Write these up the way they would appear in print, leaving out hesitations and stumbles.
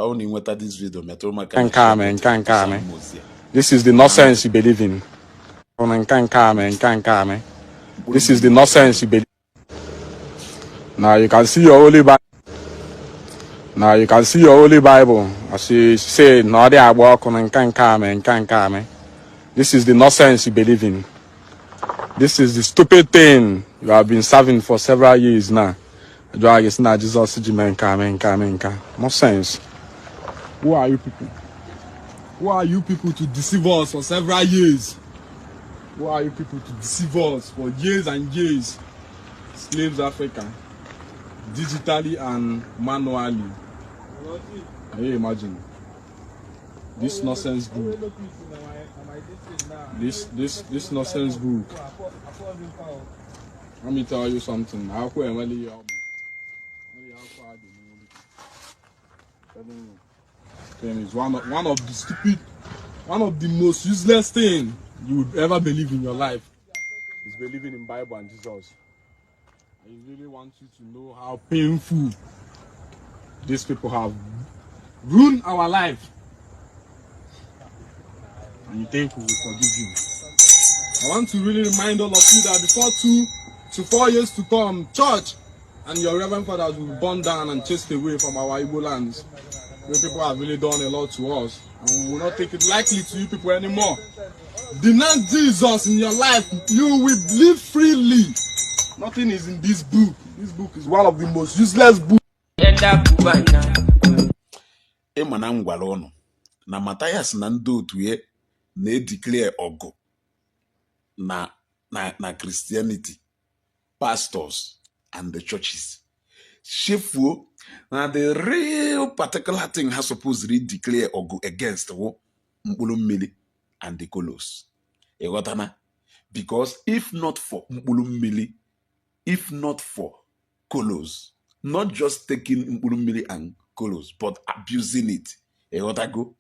Ọ na ịnweta this video, metụrụ maka Nke a mee, nke a mee. m ozi a. This is the nonsense you believe in. Nke a mee, nke a mee. This is the nonsense you believe. Now you can see your holy Bible. Now you can see your holy Bible. As you say, na ọ dị agba ọkụ na nke a mee, nke a mee. This is the nonsense you believe in. This is the stupid thing you have been serving for several years now. Jụọ gị sị na Jizọs ji mee nke a, mee nke a, mee nke a. Nonsense. Who are you people? Who are you people to deceive us for several years? Who are you people to deceive us for years and years? Slaves Africa, digitally and manually. Can you imagine? This nonsense book. This nonsense book. Let me tell you something. Akwụkwọ enwela ihe ọ bụ. Enwere ihe akwụkwọ a dị n'olu. Telling you. Thing is one of the stupid, one of the most useless thing you would ever believe in your life is believing in Bible and Jesus. I really want you to know how painful these people have ruined our life. And you think we will forgive you. I want to really remind all of you that before 2 to 4 years to come, church and your reverend fathers will be burned down and chased away from our Igbo lands. You people have really done a lot to us, and we will not take it lightly to you people anymore. Denounce Jesus in your life, you will live freely. Nothing is in this book. This book is one of the most useless books. Ịma na m gwara ụnụ na Mathias na ndị otu ya na-edeclare ọgụ na Christianity, pastors and the churches, chefuo na the real particular thing ha supposed declare ọgụ against wụ mkpụrụ mmiri and the colos. Ịghọtana? Because if not for mkpụrụ mmiri, if not for colos, not just taking mkpụrụ mmiri and colos but abusing it, ịghọtago?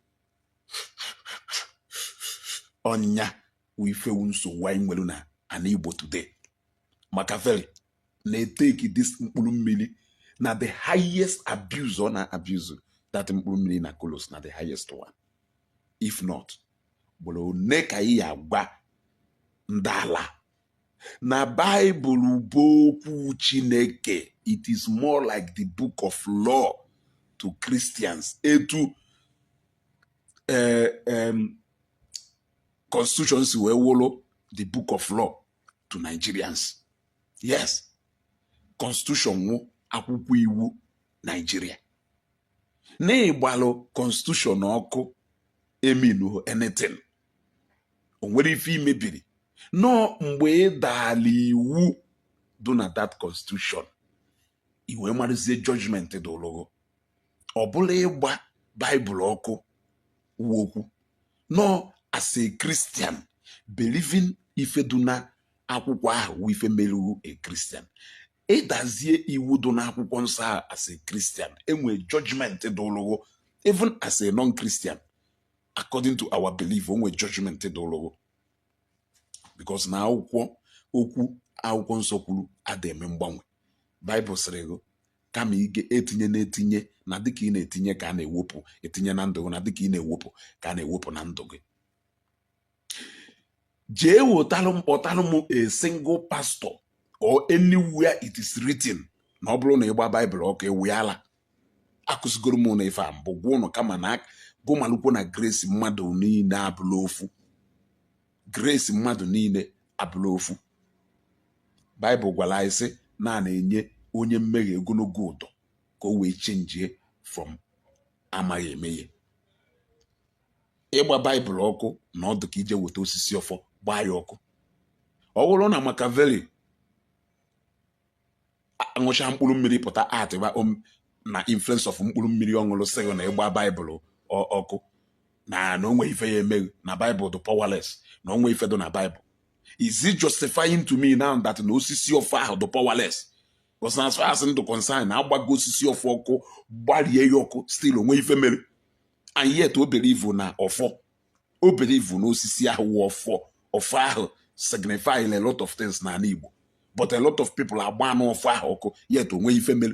Ọnya wụ ifewu nsogbu anyị nwere na ana Igbo today. Machiavelli na-eteki this mkpụrụ mmiri na the highest abuse ọ na-abuse that mkpụrụ mmiri na colos na the highest one. If not, gburu one ka ị ya agwa ndị ala na Baịbụl bụ okwu Chineke. It is more like the book of law to Christians, etu constitution si wee wụlụ the book of law to Nigerians. Yes, constitution wụ akwụkwọ iwu Nigeria. Na-ịgbalụ constitution ọkụ eminu anything, o nwere ife imebiri nọọ mgbe ị daala iwu dị na that constitution, i wee marụzie judgment dị ụlụgụ. Ọ bụla ịgba Baịbụl ọkụ wụ okwu nọ. As a Christian, believing ife dị na akwụkwọ ahụ wụ ife merụrụ a Christian. Ịdazie iwu dị n'akwụkwọ nsọ ahụ as a Christian, enwe judgment dị ụlụgụ. Even as a non-Christian, according to our belief, onwe judgment dị ụlụgụ, because na akwụkwọ okwu akwụkwọ nsọ kwuru ada eme mgbanwe. Baịbụl sịrị gị kama ị ga-etinye na-etinye na dịka ị na-etinye ka a na-ewepụ, etinye na ndụ gị, na dịka ị na-ewepụ ka a na-ewepụ na ndụ gị. Jee wetalụ m, kpọtalụ m a single pastor or anywhere it is written na ọ bụrụ na ịgba Baịbụl ọkụ ewu ala. Akụzigoro m na ife a mbụ gwa ụnụ, kama na gụmalụkwo na grace mmadụ niile abụla ofu. Grace mmadụ niile abụla ofu. Baịbụl gwara anyị sị na a na-enye onye mmehie ogologo ụdọ ka o wee chenjie from amaghị emehie. Ịgba Baịbụl ọkụ na ọdụ ka ije weta osisi ọfọ gbaa ya ọkụ. Ọ bụrụ na Machiavelli aṅụcha mkpụrụ mmiri pụta atịba na influence of mkpụrụ mmiri ọ ṅụrụ, sịghị na ịgba Baịbụl ọkụ na onwe ife ya emeghị, na Baịbụl dị powerless, na onwe ife dị na Baịbụl, is it justifying to me now that na osisi ọfọ ahụ dị powerless? Because as far as ndụ concern, na agbago osisi ọfọ ọkụ, gbarie ya ọkụ, still onwe ife mere, and yet o believe na ọfọ, o believe na osisi ahụ wụ ọfọ. Ọfọ ahụ signify a lot of things n'ala Igbo, but a lot of people agba anụ ọfọ ahụ ọkụ, yet onwe ife mere.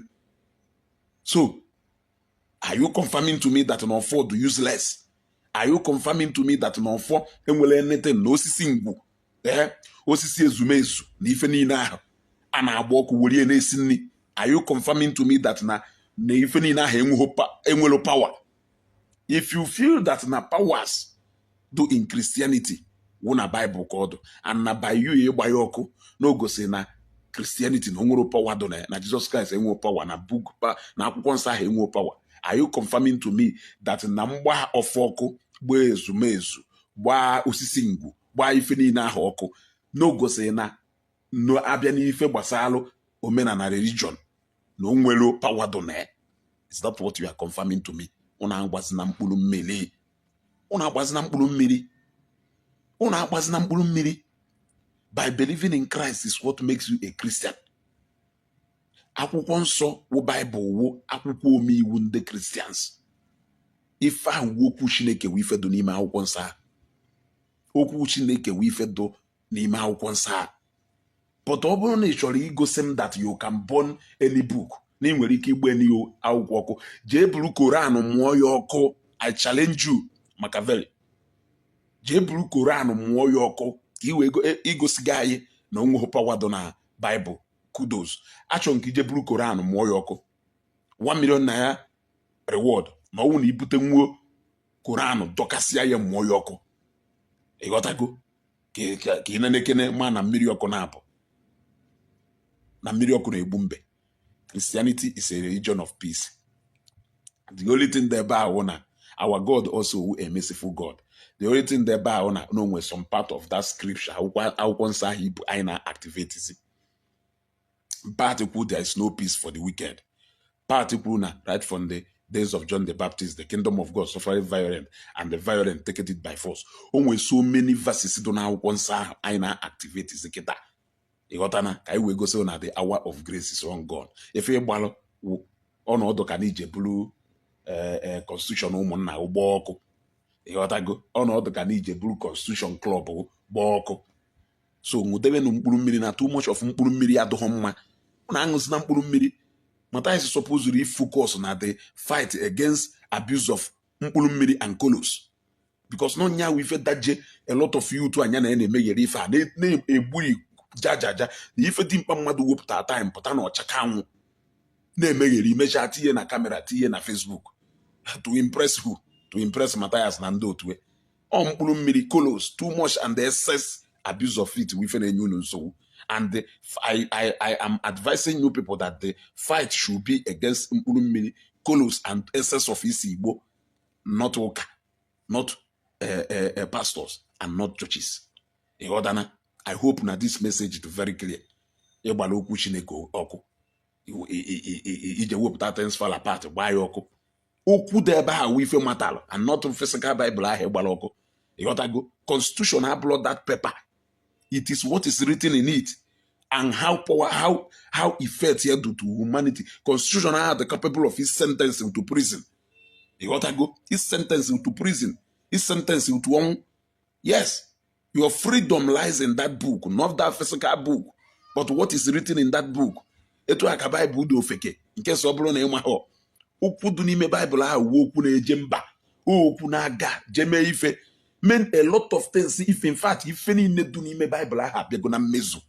So Are you confirming to me that na ọfọ dị useless? Are you confirming to me that na ọfọ enwere anything, na osisi ngwu, ee, osisi ezumezu na ife niile ahụ a na-agba ọkụ were na-esi nri? Are you confirming to me that na ife niile ahụ enwere power? If you feel that na powers do in Christianity wụ na Bible ka ọ dụ, and na by you ịgba ya ọkụ na ogosi na Christianity na onwere power dụ na Jesus Christ enwe power na book na akwụkwọ nsọ ahụ enwe power, are you confirming to me that na mgba ọfọ ọkụ, gbaa ezumezu, gbaa osisi ngwu, gbaa ife niile ahụ ọkụ, na ogosi na abịa n'ife gbasalụ omenala, religion, na o nwere power dụ na ya? Is that what you are confirming to me? Unu agbazina mkpụrụ mmiri, unu agbazina mkpụrụ mmiri, unu agbazina mkpụrụ mmiri. By believing in Christ is what makes you a Christian. Akwụkwọ nsọ wụ Baịbụl wụ akwụkwọ omeiwu ndị Christians. Ife ahụ wụ okwu Chineke, wụ ife dị n'ime akwụkwọ nsọ ahụ. Okwu Chineke wụ ife dị n'ime akwụkwọ nsọ ahụ. But ọ bụrụ na ị chọrọ igosi m that you can burn any book, na ị nwere ike igbe any akwụkwọ ọkụ, jee buru Koran mụọ ya ọkụ. I challenge you, Machiavelli. Jee buru Koran mụọ ya ọkụ ka ị wee igosigo anyị na onweghị power dị na Baịbụl. Kudos. Achọrọ nke ije buru Koran mụọ ya ọkụ. 1 million naira reward na ọnwụ na ibute nwuo Koran, dọkasịa ya, mụọ ya ọkụ. Ịghọtago? Ka ị na-ekene ma na mmiri ọkụ na-apụ na mmiri ọkụ na-egbu mbe. Christianity is a religion of peace. The only thing dị ebe ahụ na our God also wụ a merciful God. The only thing dị ebe ahụ na onwe some part of that scripture, akwụkwọ nsọ ahụ ibu anyị na-activate zi part kwuru there is no peace for the wicked, part kwuru na right from the days of John the Baptist, the kingdom of God suffering violent and the violent take it by force. O nwere so many verses dị n'akwụkwọ nsọ ahụ anyị na-activate zi kịta. Ịghọtana? Ka anyị wee gosi na the hour of grace is long gone. Ife ịgbalụ wụ ọnọdụ ka na ije buru constitution ụmụnna ụgbọ ọkụ. Ịghọtago? Ọnọdụ ka na ije buru constitution club gbaa ọkụ. So ṅụdebenu mkpụrụ mmiri na too much of mkpụrụ mmiri adịghị mma. Na aṅụzina mkpụrụ mmiri. Matthias supposed focus na the fight against abuse of mkpụrụ mmiri and colos, because no nya ife daje a lot of youth anya na na-emeghere ife a na-egbu jajaja na ife dị mkpa. Mmadụ wepụta time pụta na ọchaka anwụ na-emeghere, imechaa tinye na camera, tinye na Facebook to impress who? To impress Matthias na ndị otu ọ mkpụrụ mmiri, colos, too much and the excess abuse of it ife na-enye unu nsogbu. And I am advising you people that the fight should be against mkpụrụ mmiri, colos and excess of isi igbo, not ụka, not pastors and not churches. Ịghọtana? I hope na this message is very clear. Ịgbara okwu Chineke ọkụ, ije wepụta Things Fall Apart gbaa ya ọkụ, okwu dị ebe ahụ ife matalụ and not physical Bible ahụ ịgbara ọkụ. Ịghọtago? Constitution abụrụ that paper. It is what is written in it and how power, how effect here do to humanity. Constitution ahụ the capable of his sentencing to prison. Ịghọtago? His sentencing to prison, his sentencing to ọnwụ. Yes, your freedom lies in that book, not that physical book, but what is written in that book. Etu a ka Baịbụl dị ofeke nke sọ ọ bụrụ na ịma ha okwu dị n'ime Baịbụl ahụ wu okwu na-eje mba, okwu na-aga jee mee ife, mean a lot of things. If in fact ife niile dị n'ime Baịbụl ahụ abịago na mmezu,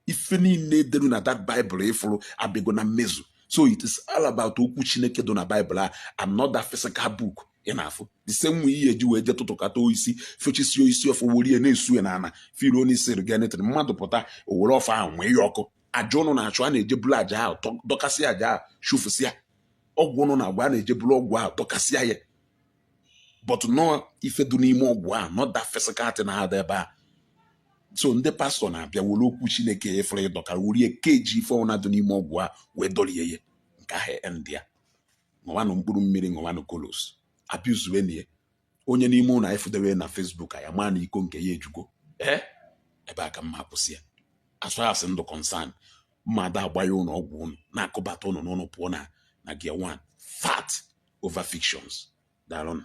ife niile deru na that Bible ịfụrụ abịago na mmezu. So it is all about okwu Chineke dị na Baịbụl ahụ and not that physical book ị na-afụ. The same way ihe eji wee je tụtụkata isi fechisie isi ọfọ werie na-esu ya n'ana firuo n'isi rigenetịrị mmadụ pụta owere ọfọ ahụ nwee ya ọkụ. Aja ụnụ na-achụ, a na-eje bulu aja ahụ dọkasịa aja ahụ, chụfụsịa. Ọgwụ ụnụ na-agwa, a na-eje bulu ọgwụ ahụ, dọkasịa ya. But no ife dị n'ime ọgwụ ahụ, not that physical thing na-ada ebe a. So ndị pastọ na-abịa were okwu Chineke efere ịdọkara werie keji ife ọnwụna dị n'ime ọgwụ a wee dọrie ya. Nke ahụ end ya. Ṅụwanụ mkpụrụ mmiri, ṅụwanụ colos, abuse onye n'ime ụlọ anyị fụdewe na Facebook ya maa na iko nke ya ejugo. Ee, ebe a ka mma kwụsị ya. As far as ndụ concern, mmadụ agba ya ụlọ ọgwụ ụnụ na-akụbata ụnụ n'ụlọ pụọ na gear 1. Fact over fictions. Daalụnụ.